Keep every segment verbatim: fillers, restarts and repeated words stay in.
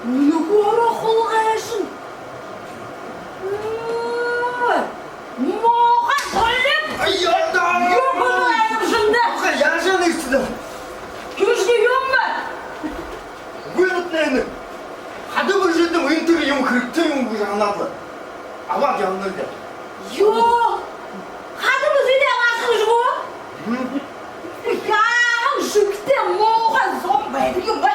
Үнэхөөрөө хулгайшан. Ой, муухай солид. Ай, яа даа. Юу болоо, аямшанда? Муухай, яажа нэгтэ даа. Юушье юм бэ? Үгы, нүгөө энэ хада бэжэдэ энэ тэрэ юм хэрэгтэй юм гэжэ һанаад лэ абаад ябанал даа. Юу? Хада бэжэдэ абаашаха гэжэ гү? Мм. Яаһан шэбтэй муухай зон байдаг юм бэ?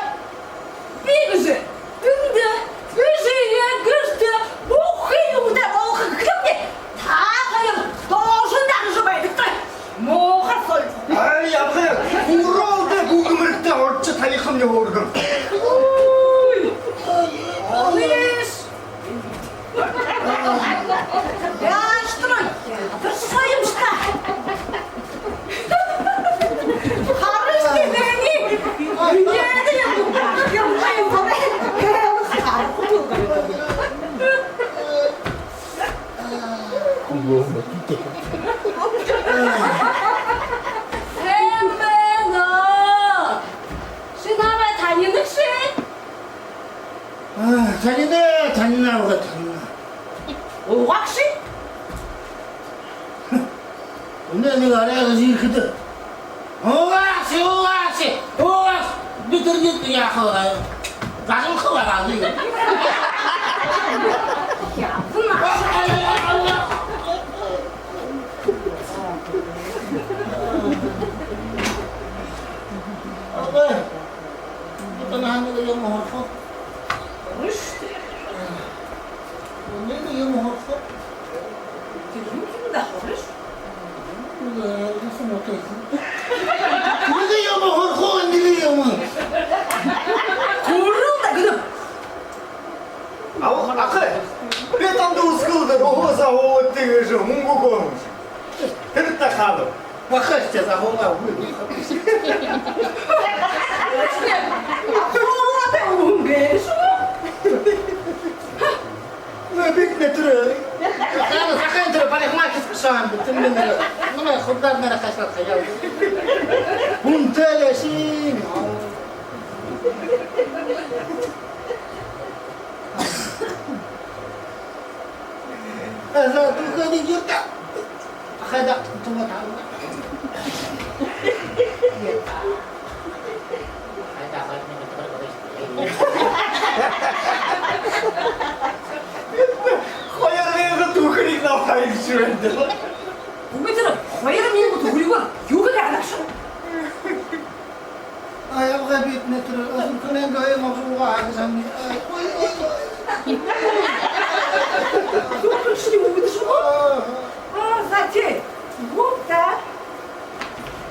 Би гэжэ эндэ эжыгээ гэртээ бүхы юумэндэ болохо гэхэдэмни, та хоёр доошондо гаража байдагты. Муухай солид. Ай, ябагты, уралда гүгэмэртэ орожо табихамни хөөргэн. Ой. Ой. Яаштараа, тэрэ соёмшто. Харыш даа, нэгэ. Яагаад юм? Юм, юм, юм. Һайн байна. Ши намайе танина гүш? А, танина, танина, уугаа, танина. Уугаа гүш? Үнэн, нэгэ арай гэжэ ерэхэдэ: «Уугаа гүш, уугаа гүш, уугаа гүш». Би тэрэ гээд яахаб, гажамха байгаа юм. Яаһан. Абай, би танһаа нэгэ юумэ һурахаб. Һурыш. Нэгэ юумэ һурахаб. Тэрэ юумэ даа, һурыш. Нэгэ юумэ һурахаб, нэгэ юумэ. Һурыш даа, гэнэб. Аха, аха. Би танда үсэгэлдэр уһа заһуулагты гэжэ мүнгэ үгөө һэмши. Тэрэ тахааб. Баха, сейчас, а, уһа, уһа. Уһа, уһа, уһа. Ну, битнэ тэрэ. Саха, саха энэ тэрэ парикмахерскэ шоу, битнэ тэрэ. Ну, хурдаар нэрэ хашаад хаяа. Үнтэй лэ ши. Аса, тухай дэ юрта. Хайда, тума таа. Хайда, хайда, хайда. Хоёр мянга түхэриг намайе шүүмэдэ. Үгы, тэрэ хоёр мянга түхэригөөр юу хэхэ гээшэб? Ай, абгай, битнэ тэрэ, озур кэнэн гээ, мажуугаа хагасамни. Ай, ой, ой, ой. Зүбшэли үгэдэш гү? Аа. Аа, за, тээ. Үгы даа.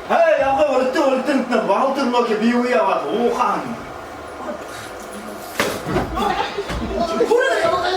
Ай, абгай, урда, урда, энэ балтар нохи бии үе абаад, уухаан. Хүрэ, абгай.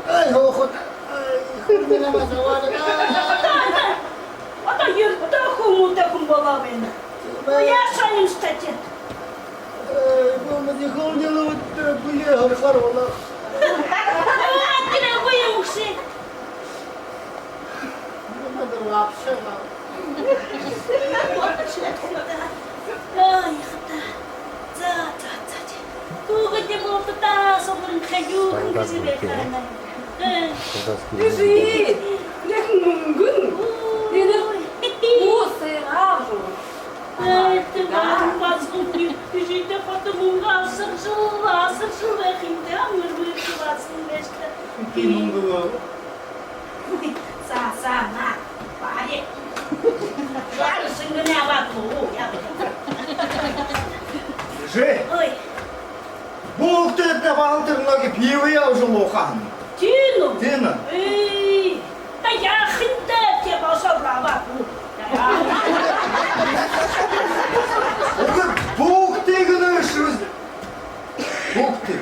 Ай, һуухат. Ай, хурмина мазавар. Одоо ердөө хүмүүтэй хүн болоо байна. Ну, яашаа юм, кстати. Ай, бумади хурмина вот, бие хар болоо. Ай, тэрэ үгы юм гүш? Бумади вообще мало. Ай, хата. За, Ой, тата согорон хаюу. Тангаас гэжэ бэрхэ. Тангаас гэжэ. Эжы, нэгэ мүнгэн. Ой. Энэ буу сайгаар жуу. Ой, тата басаган, эжыдээ хото мүнгэ асаржал, асаржал байхын даа, мүрмүр басаган гээшэ даа. Эдэ мүнгэн. Саа, саа, на, бари. Бари, шэнгэнэ абаад лэ, оо, яа. Эжы. Ой. Бүхтэдэ баһал тэрэ нэгэ пиво абажа ууха һэн. Тиин үү? Тиин. Эй, та яахын даа, тэ баһал абаад лэ. Үгы, бүхтые гэнэ шэбшэ. Бүхтые.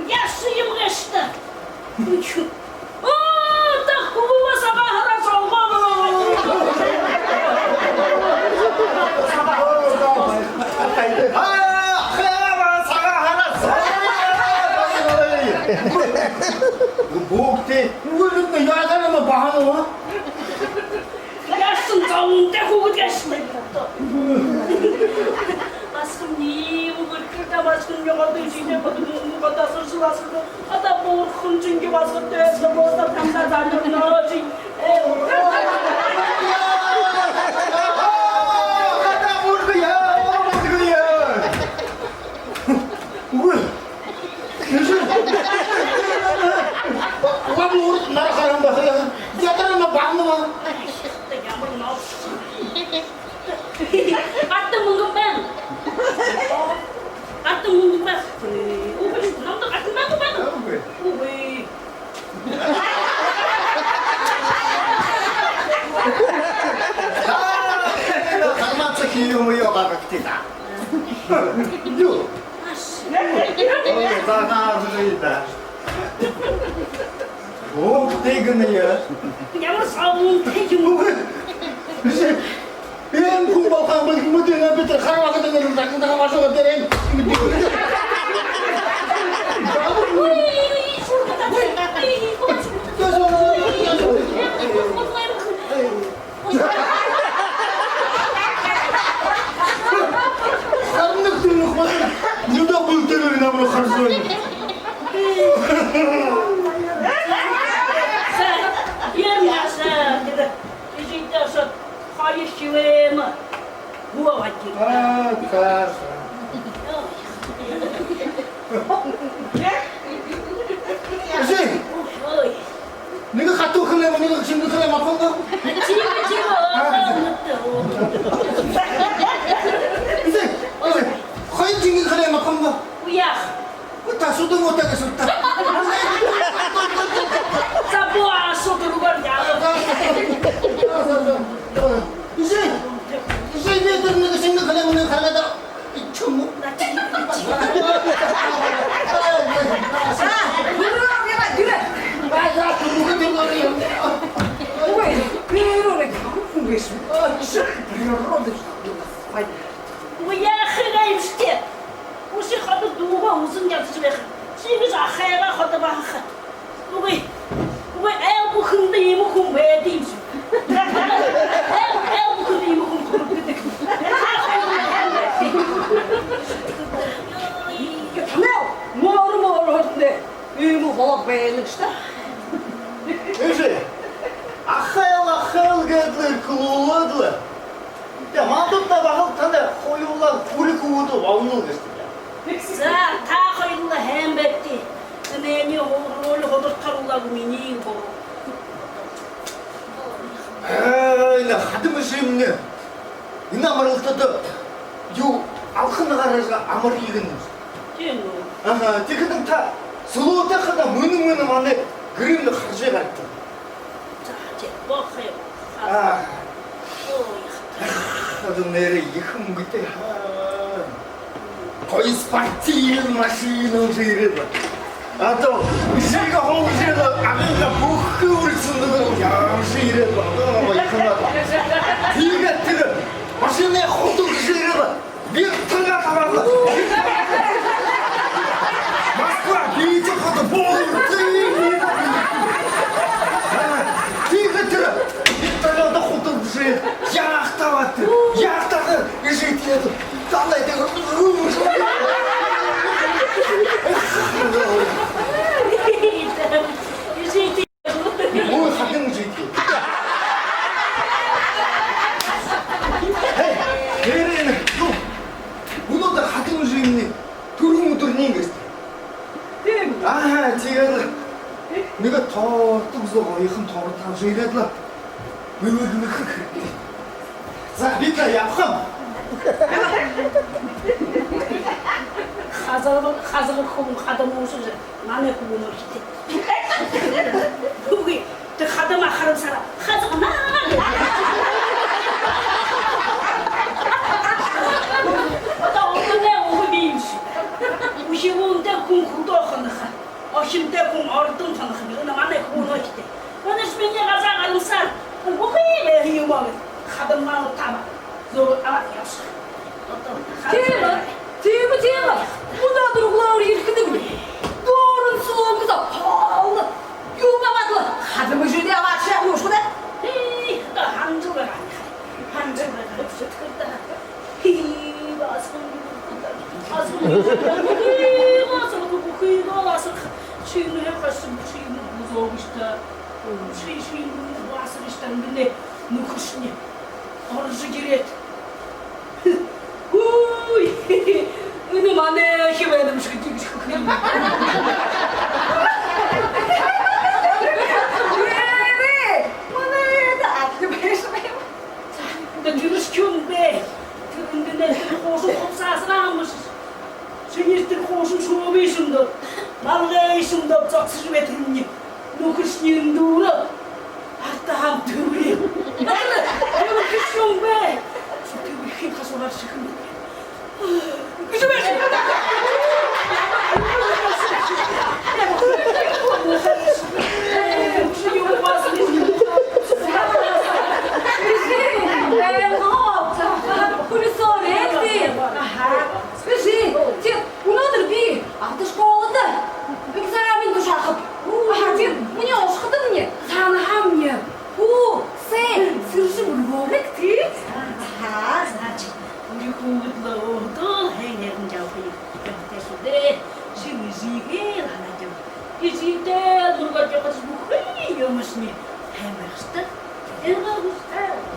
Яаша юм гээшэ даа. Үхи. Оо, та хүбүүгээ Сагаан һараар соогоо. Аа, хээбээ Сагаан һараар соогоо. Бүхтые. Үгы, яагаад юм баһал лэ? Яаша юм, зон тэ хүүгэд гээшэ. Басагамни үгы, тэрэ басагамни одоо эжыдээ хото мүнгэ асаржал, асаржал. Одоо бурхан шэнги басаган тэсэ болоо, танда залуу нөөжи. Э, одоо бурхан яа, бурхан яа. Үгы. Эжы. Ламын урда нараа хараһан баһа. Ядараа ма баһа. Ямар нөөж. Гартаа мүнгэн байна. Гартаа мүнгэн байна. Үгы, намда гартаа мүнгэн байна. Үгы. Хармаца хиюумэ ёо гаргагты даа. Юу? Ой, загаарлы даа. Ох, тиигэниие. Ямар соомнай юм. Эжы, энэ хүн болохо юм бэлэй, мэдэнэ, би тэрэ хара баһа дээрэ захирдаа хабаашаад дээрэ. Ой, ой, ой, ой, ой, ой. Харин тэрэ нүхэр, нюдөө бүлтэрөө намруу харжа байна. Саа, ер наашаа, тэдэ. Эжыдээ ошоод, хоёр хилээмэ гү абаад ерээ. Аа, тааша. Эжы! Ой. Нэгэ хатуу хилээмэ, нэгэ шэнги хилээмэ абахамни. Тиимэ, тиимэ, аа, одоо үнэтэй. Эжы, эжы, хоёр шэнги хилээмэ абахамни. Уяах. Та шүдэн утаа гээшэ даа. За, буу, шүдэн руугаа яа. Эжы, эжы, би тэрэ нэгэ шэнги хилээмэ, нэгэ харгада. Ичму. Ой, природа. Ой, природа. Ой, яахыгаа юм шта. Үшөө хадаа дуугаа үзэн ядажа байха. Ши иигэжэ ахайгаа хадаа баһаха. Үгы, үгы, айл бүхэндэ иимэ хүн байдаг юм ши. Айл, айл бүхэндэ иимэ хүн хүрдэг. Танай морин, морин хадаа иимэ холо байна шта. Эжы, ахайл, ахайл гээд лэ эрхэлүүлээд лэ. Тэ, мандаа баһал танай хоюулаа хүрэ хүүгэд болоно гээшэ даа. За, та хоюулаа һайн байгты. Энээниие роль ходорхоруулаагүй минии буруу. Ай, энэ хадам эжымни. Энэ амаралтада юу, алхана гаража амарая гэнэ. Тиимэ гү? Аха, тиихэдэнь та сүлөөтэй хадаа мүнөө-мүнөө манай гэрэй хаража гарагты. За, тиимэ, болохо юм. Аа. Ой. Хадаа нээрээ ехэ үнгэтэй. Гоё спортивный машина уже ерээд байна. А то эжыгээ хуу ерээд, агынгаа бүхы үргэсэндэ ерээд байна. Ой, ханаа. Тиигээд тэрэ машинаа худалдажа ерээд байна. Вертолёт абаад лэ. Москва, Питер хото болоо. Тиигээд тэрэ вертолётоо худалдажа, яхта абаад, яхтаһаа эжытэеэ далай дээрэ. Тоордог зон гоёхон тоороод харжа ерээд лэ. Бэлэглэхэ хэрэгтэй. За, би та ябахам. Хазаг, хазаг хүн хадам уушажа, манай хүн өөшэтэй. Үгы, тэрэ хадамаа харамсаараа, хазаг наа. Одоо үнэнэй үгэ бии юм ши. Үхибүүнтэй хүн хүдөө ханаха. Охинтой хүн ордон ханаха. Энэ манай хүн өөшэтэй. Манайш минии газаа гарамсаар. Бүхы юм аа. Хадам маа таба. Зөө, абаад ябаша. Тиимэ, тиимэ, тиимэ. Мүнөөдэр үглөөгүүр ерэхэдэмни, дүүрэн суугаа, хоол юумэ абаад лэ, хадам эжыдээ абаашаха юм шуу даа. Ээ, одоо һанажал байгаа. Һанажал байгаа. Хии, басаган, басаган, басаган, басаган, басаган. Ши энэ хашам, ши энэ бузоогшто. Ши, ши энэ басагшто, энэ нүхэршни орожо ерээд. Үй, энэ манай эхи байна юм ши гэжэ хэлэхэ юм. Ээ, манай эдэ адли байшаа юм. За, тэрэ ши юм бэ. Тэрэ эндэнь тэрэ хуушан хубсаһаа асараа юм ши. Шинии тэрэ хуушан шүүбэ шэндэ, малгай шэндэ зогсожо байтарни, нүхэршни эндүүрээ артаһаань тэбэри. Тэбэрхэ ши юм бэ. Тэбэрхын хашуугаар шэхэн. Гэжэ байха. Эжы, тиигээд мүнөөдэр би автошколада экзамен тушаахаб. Аха, тиигээд минии ошоходомни саанаһаамни. Хүү, сай, сэржэм үргөөрэгты. Аха, значит, үри хүүгэд лэ өөһэдөө һайн һайхан ябаха ёһотой шуу даа. Ши эжыгээ һанаад яб. Эжытэй мүргөөд ябахада бүхы юумэшни һайн байха ёһотой.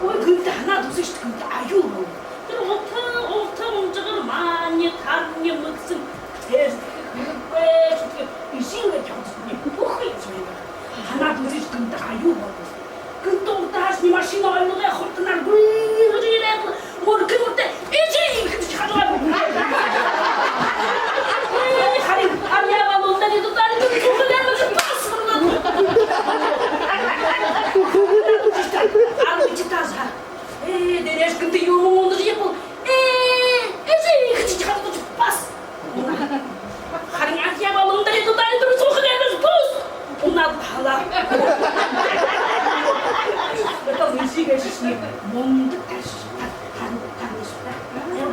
Ой, гэнтэ һанаад үзыш, гэнтэ аюул болоно. Тэрэ гутаа, гутаа унжагар маани, тарни, мэгсэн, тэрэ хэрэггүй шүтгэ эжы лэ ябахадамни бүхы юумэшни һайн байха. Һанаад үзыш, гэнтэ аюул болоно. Гэнтэ урдаһаашни машина олоной хурданаар гүйжэ ерээд, мүргөөд, эжы иигэжэ хадаа. Ой, харин, арьяа балуунда нэ дутари дутари дутари бас. Армичитаза. Ээ, дээрээшни гэнтэ юумэ унажа ябабал, ээ, эжы иигэжэ хадаа бас. Харин арьяа балуунда нэ дутари дутари бас. Унаад һалаа. Бата мишиг ашишни мундаг ашиш. Харин, харин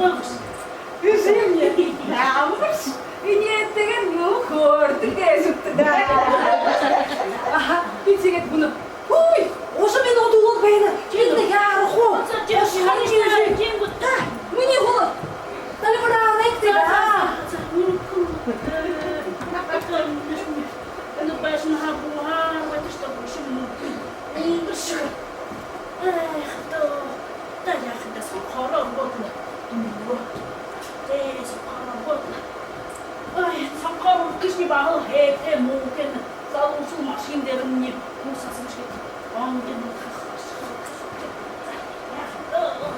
ашиш. Эжымни, намарш, энеэтэйгээр юу хөөрдэг гээшэбта даа. Аха, би тиигээд мүнөө, үй, уже минута үлөөд байна. Тиигээд яараха гү? Уже харин тиигээд. Та, минии һүлөө. Тали мураарайгты даа. Энэ байшан хабуугаар байдаг, что больше минуты. Үнгэршэхэ. Эх, одоо, одоо яахаб даа, сонхоороо үгөөд лэ. Үнгэрөө. Ээ, сонхоороо үгөөд лэ. Ой, сонхоор үргэшни баһал һайтай, муухай. Залуушуул машин дээрэмни хүс асаршадаг. Онгин хахаршадаг. Яахаб даа.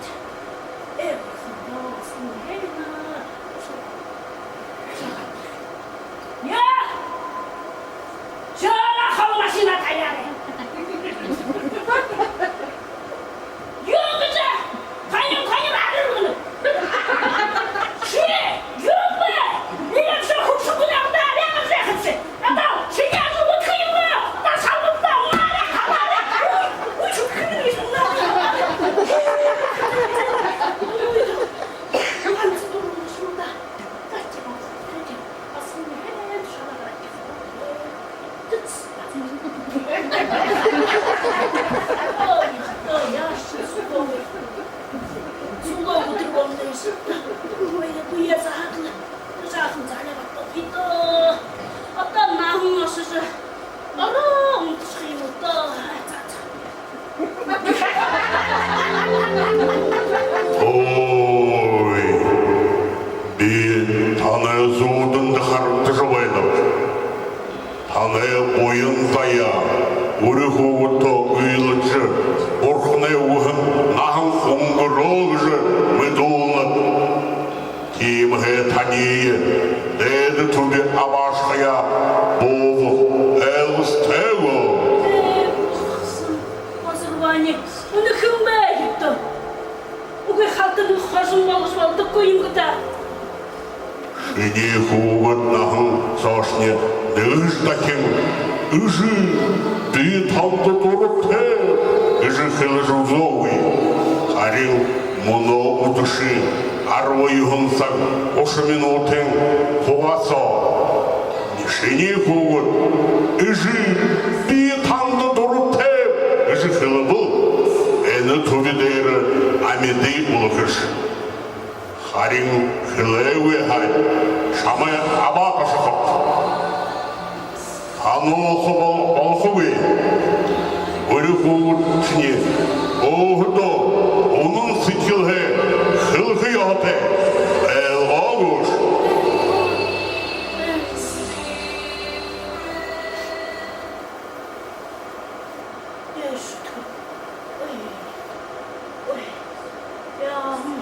Эх, одоо, сонхоороо. Яа! Шэнэ хол машина таяарай. Юун гэжэ? Ханим, ханим, арай гэнэ. Ши, юун бэ? Иигэжэ хүгшэн хүн амда, яагаад яахабши? Надаа ши яагаад үгэхэ юм бэ? Надаа шалгалтаа, маарай, хамаарай. Үш, Буян заяа үри хүүгэдтэ үйлэжэ, бурханай үгэһэн наһан үнгэрөө гэжэ мэдүүлнэт. Тиимэһээ таниие дээдэ түби абаашахаяа буугы, ойлгостой гү? Озорвани, үнэхэн байг даа. Үгы, халтан хожом болгожо болдоггүй юм гү даа. Шинии хүүгэд наһан соошни нэгэшье дахин «Эжы, би танда дуратайб» гэжэ хэлэжэ үзөөгүй. Харин мүнөө үдэшын арбан юһэн саг гушан минутын хугасаа шинии хүүгэд «Эжы, би танда дуратайб» гэжэ хэлэбэл, энэ түби дээрэ амиды үлэхэш. Харин хэлээгүй һаа, шамайе абаа гашахаб. Һануулха бол-, болохогүй. Үри хүүгэдшни өөһэдөө үнэн сэдьхэлһээ хэлэхэ ёһотой. Ойлгоо гүш? Яа, шүтхэ. Ой. Ой. Яа, м,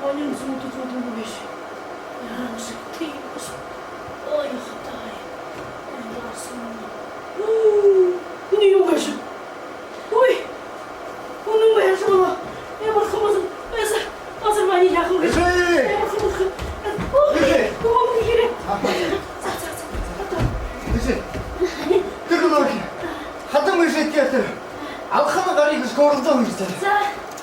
онин зүүдэ зүүдэ үгэш. Яа, шүтхэ. Ой, хатай. Ой, яасан. Уу, энэ юу гээшэб? Ой. Үнэн байжа байна. Ямар хубаалжа. Эсэ. Озорвани, яаха юм? Эжы! Ямар хубаалжа. Ой, эжы! Ой, эжы! Аха. За, за, за, за. Эжы! Тэрэ локи. Хадам эжытэй тэрэ алхана гарыш гэжэ хөөрэлдөө юм гэжэ. За.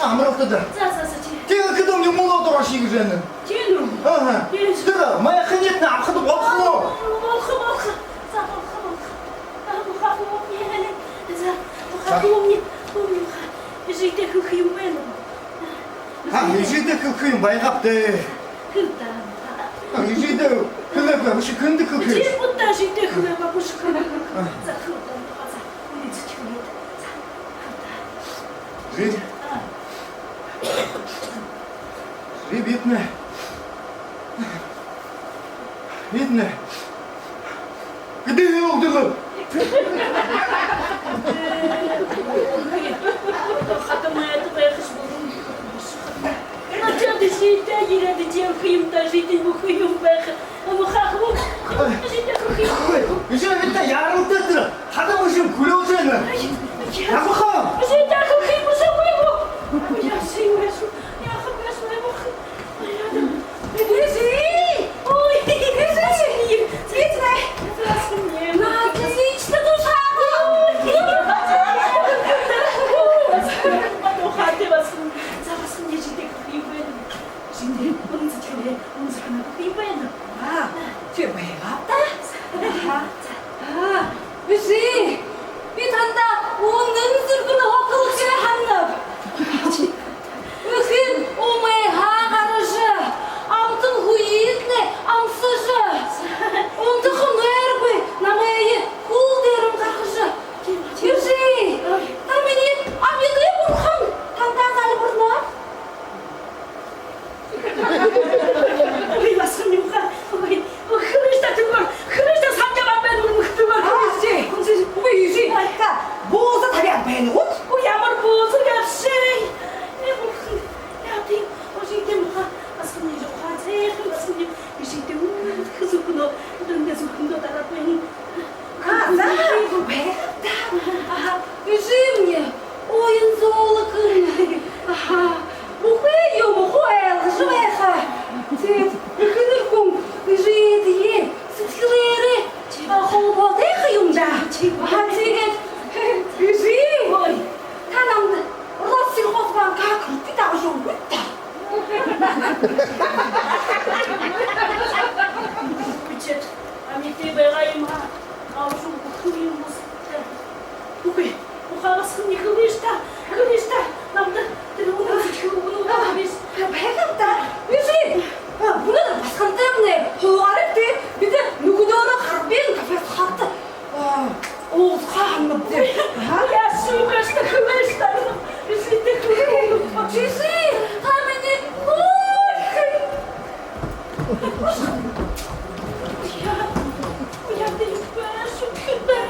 Амаралтада. За, за, за, тии. Тиигээд мүнөө дурашье гэжэ байна. Тиин үү? Аха. Тиин. Тэрэ майханиетнай абахада болохо гү? Болохо, болохо. За, болохо, болохо. А, муха, помни. За, муха, помни, помни, муха. Эжыдээ хэлэхэ юм байна. А, эжыдээ хэлэхэ юм байгааб даа. Хэлэ даа, муха. А, эжыдээ хэлээгүй, үшөө хэндэ хэлэхэб? Эжы, буддаа эжыдээ хэлээгүй, үшөө хэндэ хэлэхэб? А. За, хэлэ даа, муха, за. Үнэн сэдьхэлээр. За, хэлэ даа. Эжы. А. Эжы, бидэнэй. Бидэнэй. Хэды һүүлдэл? Хадам эдэ байхаш болон. Надад эжытэй ерээд, эжы хэлэхэ юм даа, эжыдэнь бүхы юм байха. Ама хахуу, эжытэй хэлэхэ юм. Ой, эжы, бидэ яаралтай тэрэ. Хадам эжы хүлеэжэ байна. Ай, ай. Ама хаа. Эжытэй хэлэхэ юм бэшэ гү? Ой, яаха юм бэшэ. Яаха юм бэшэ, ама хаа. Эжы! Ой, эжы! Эжы! Надо лично душа! Ой! Ой, хатэ басхан. За, басхан, эжытэй хэлэхэ юм байна. Эжытэй, үнэн сэдьхэлээр, үнэн сэдьхэлээр хэлэхэ юм байна. А, тии байгааб даа. Аха. А, эжы! Би танда үнэн зүрхэнһөө хэлэхэ һанааб. Эхын умайһаа гаража, амтан хүйдэнь амсажа, унтаха нойргүй намайе хүл дээрэнь гаргажа. Эжы, та минии амиды бурхан, танда зальбарнаб. Ой, басхан юм хаа. Ой, ой, хэлыш даа, түбэр. Хэлыш даа, сагта баабайн мүнхтүбэр. А, эжы. Хүнсэ, ой, эжы. Ай, та бууза табяад байна гүт? Ой, ямар бууза гээшэб. Э, бурхан. Яа, тии, ой, эжытэй муха. Басхан юм хаа, зээхэн басхан юм. Эжытэй үнэн зүрхэнһөө, үнэн зүрхэнһөө дараад байна. А, за, байгааб даа. Аха, эжымни, уян зөөлэхэн. Аха, бүхы юумэ хуу ойлгожо байха. Тиигээд эхэнэр хүн эжытэеэ сэдьхэлээрээ, а, холбоотой ха юм даа. Аха, тиигээд, эжы, ой, та намда Россельхозбанкһаа кредит абажа үгыт даа. Үгыт. Амиды байгаа юм аа. Абажа үгэхэгүй юм бэзэ. Үгы. Муха басхан, хэлыш даа. Хэлыш даа. Намда тэрэ үнэн сэдьхэл үгэнүүдээ хэлыш. Байгааб даа. Эжы. А, мүнөө басхантаймнай хуугаарайбди. Бидэ нүхэдөөрөө харбын кафе сахаадта. А, уулзахаа һананабди. Яашье юм гээшэб, хэлыш даа. Эжытэй хэлэхэ юм. Эжы, та минии хөөрхэн. Яа, яа, тиимэ бэшэ, шүтхэ даа.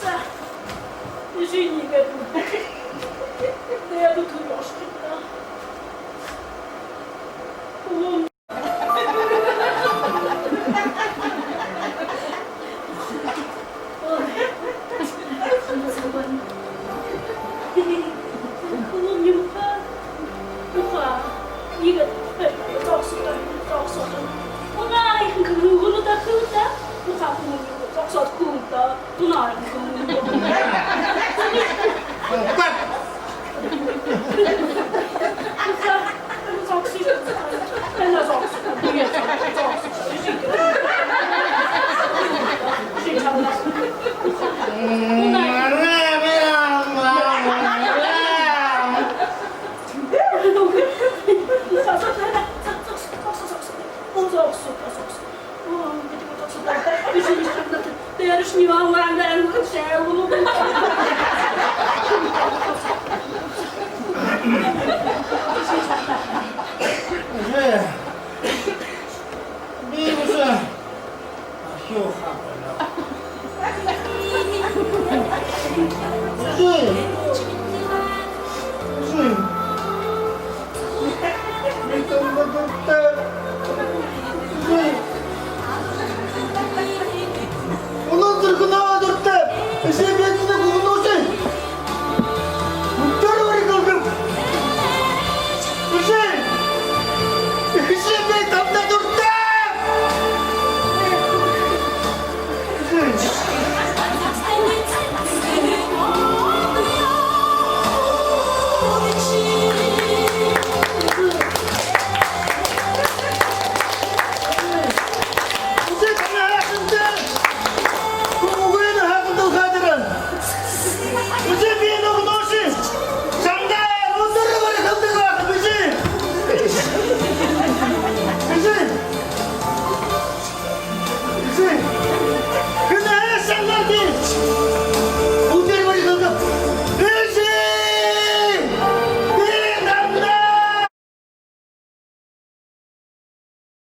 За, жэниигээд. Нэ, дутуу ёшкита. Ой. Хулуун юумэ хаа. Ухаа. Иигээд зогсоогоо, зогсоогоо. Унаһан хүнүүдые дахуулда. Ухаа хүнүүдые зогсоогоо. Унаһан хүнүүдые.